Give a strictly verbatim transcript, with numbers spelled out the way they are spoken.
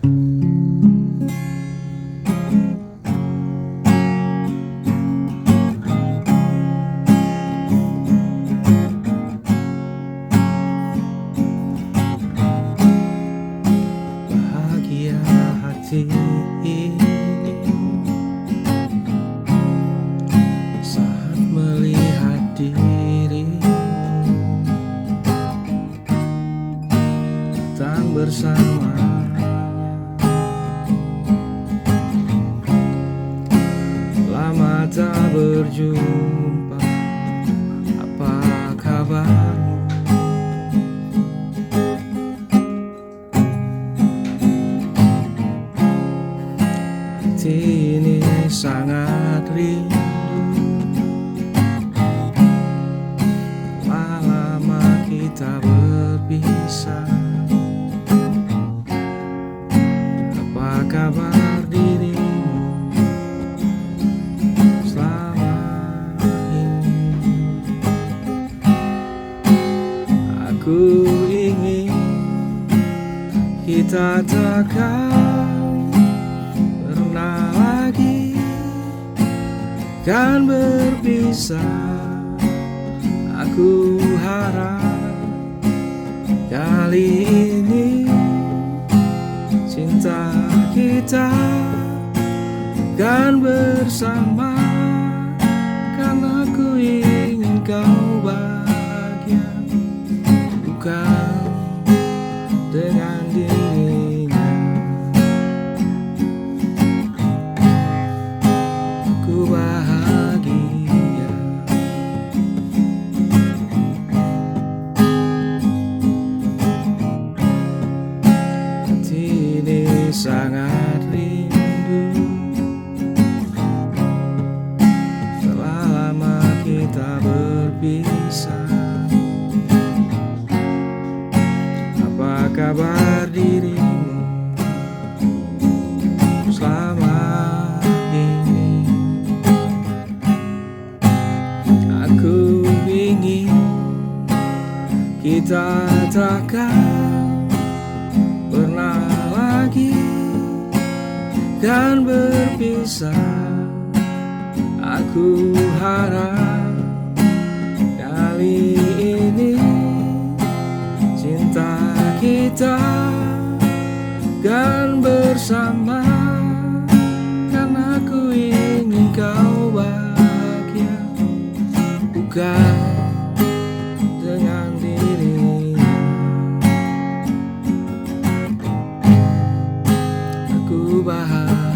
Bahagia hati ini saat melihat dirimu datang bersamanya. Lama tak berjumpa, apa kabarmu? Hati ini sangat rindu. Lama kita berpisah. Apa kabar dirimu selama ini? Aku ingin kita takkan pernah lagi kan berpisah. Aku harap kali ini cinta kita kan bersama. Karena aku ingin kau bahagia, bukan dengan dirinya. Ku bahagia. Hati ini sangat rindu. Telah lama kita berpisah. Apa kabar dirimu selama ini? Aku ingin kita takkan pernah lagi kan berpisah. Aku harap kali ini cinta kita kan bersama. Karena aku ingin kau bahagia, bukan dengan dirinya. Aku bahagia.